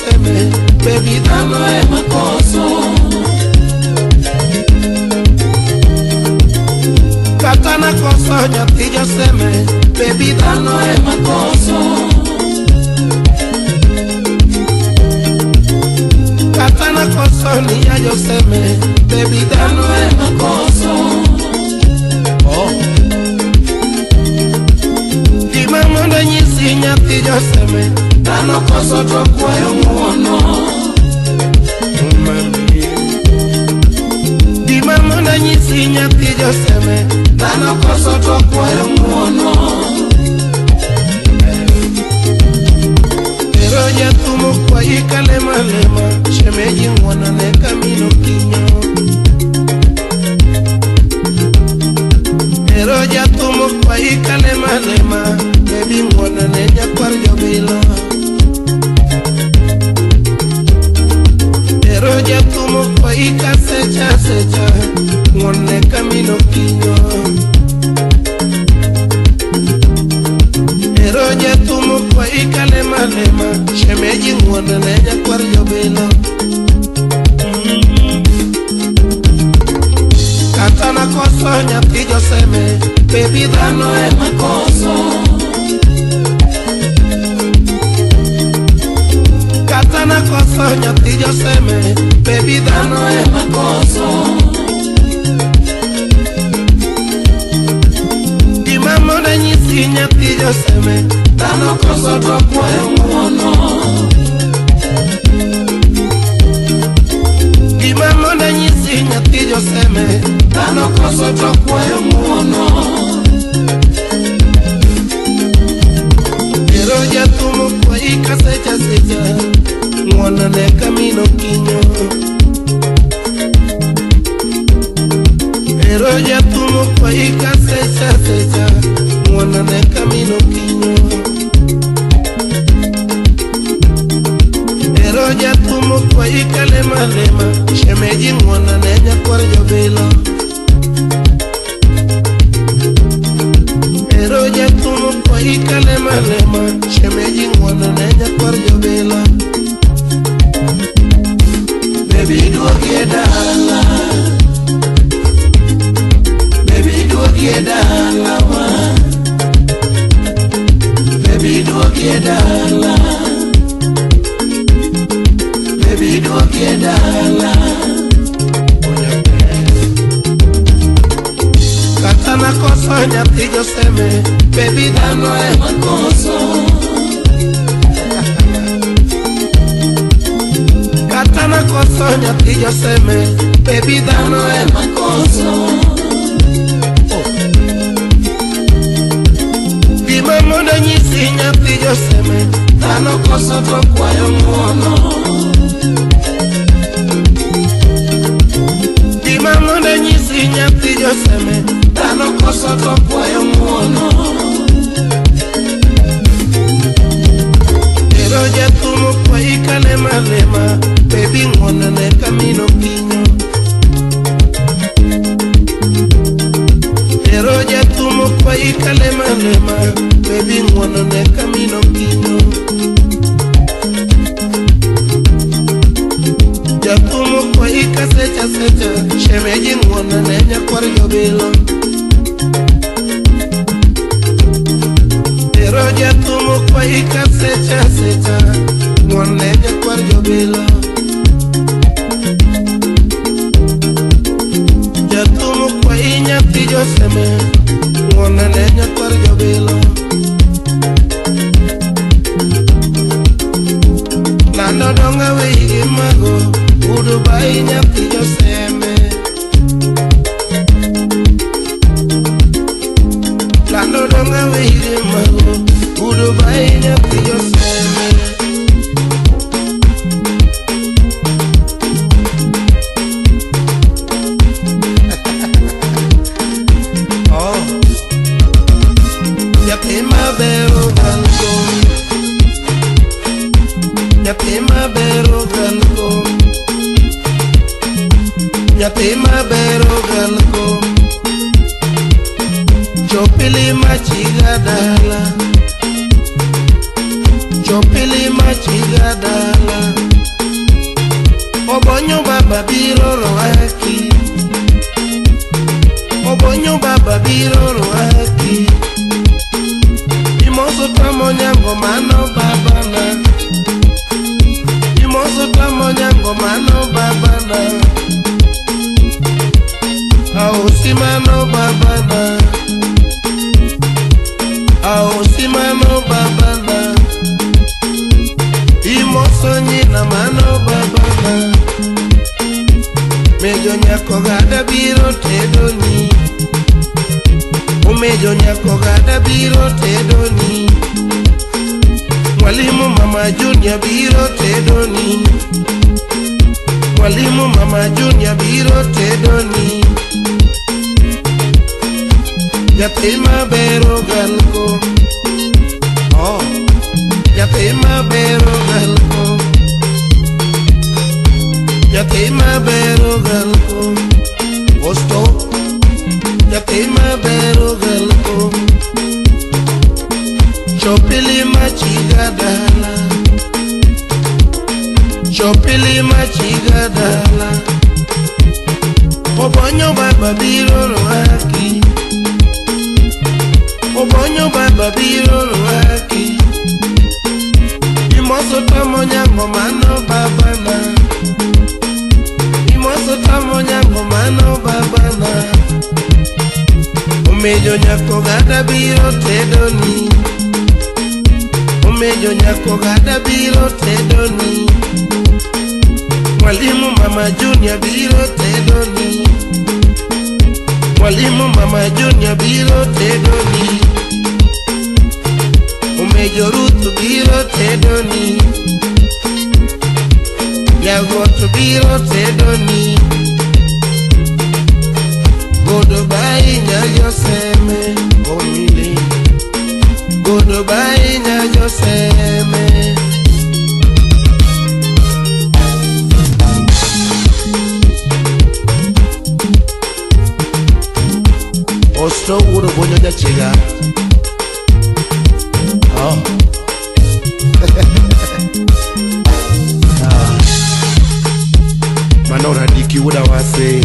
joseme, baby dhano ema koso. Kata nakoso nyathi joseme, baby dhano ema koso. Kata nakoso niya joseme, baby dhano ema koso. Oh. Gima mondo nyisi nyathi joseme, dhano koso to kwayo ng'uono. Mami. Gima mondo nyisi nyathi joseme, dhano koso to kwayo ng'uono. Ero jathumo kwayi kalema lema, shemeji ng'uono ne kamino kinyo. Ero jathumo kwayi kalema lema, baby ng'uono ne nyakwar jobilo. Ero jathumo kwayi kasecha secha, ng'uono ne kamino kinyo. Ero jathumo kwayi kalema lema, shemeji ng'uono ne nyakwar jobilo. Kata nakoso nyathi joseme, baby dhano ema koso. Kata nakoso nyathi joseme, baby dhano ema koso. Gima mondo nyisi nyathi joseme, dhano koso to kwayo ng'uono. Gima mondo nyisi nyathi joseme, dhano koso to kwayo ng'uono. Ero jathumo kwayi kasecha secha, ng'uono ne kamino kinyo. Ero jathumo kwayi kasecha secha, ng'uono ne kamino kinyo. Ero jathumo kwayi kalema lema, shemeji ng'uono ne nyakwar jobilo. Ero jathumo kwayi kalema lema, shemeji ng'uono ne nyakwar jobilo. Baby duogi e dala, baby duogi e dalawa, baby duogi e dala, baby duogi e dala. Kata nakoso nyathi joseme, baby dhano ema koso. Kata nakoso nyathi joseme, baby dhano ema koso. Gima mondo nyisi nyathi joseme, dhano koso to kwayo ng'uono. Gima mondo nyisi nyathi joseme, dhano koso to kwayo ng'uono. Ero jathumo kwayi kalema lema, baby ng'uono ne kamino kinyo. Ero jathumo kwayi kalema lema, baby ng'uono ne kamino kinyo. Jathumo kwayi kasecha secha, shemeji ng'uono ne nyakwar jobilo. Ero jathumo kwayi kasecha secha, ng'uono ne nyakwar jobilo. Jathumo kwayi nyathi joseme, ng'uono ne nyakwar jobilo. Lando donga weigi mago, udu bai nyathi joseme. Lando donga weigi mago, udu bai nyathi joseme. Oh. Nyathi maber ogalko, nyathi maber ogalko, nyathi maber ogalko. Chopili machiga dala, chopili machiga dala. Obonyo baba biro rwaki. Obonyo baba biro rwaki. Imoso tamo nyango mano babana. Imoso tamo nyango mano babana. Aosi mano babana. Aosi mano babana. Imoso nyina mano babana. Mejo nyako gada biro tedoni. Umejo nyako gada biro tedoni. Mwalimu mama Junior biro tedoni. Mwalimu mama Junior biro tedoni. Nyathi maber ogalko. Oh, nyathi maber ogalko. Nyathi maber ogalko. Osto. Nyathi maber ogalko. Chopili machiga dala. Chopili machiga dala. Obonyo baba biro rwaki. Obonyo baba biro rwaki. Imoso tamo nyango mano babana. Imoso tamo nyango mano babana. Omejo nyako gada biro tedoni. Omejo nyako gada biro tedoni. Mwalimu mama Junior biro tedoni. Mwalimu mama Junior biro tedoni. Omejo Ruth biro tedoni. Nyagot biro tedoni. Goodbye nyajoseme omile. Goodbye nyajoseme. Osto wuod Obonyo jachiga. Oh. Ah. Mano Radiki wuod Awase.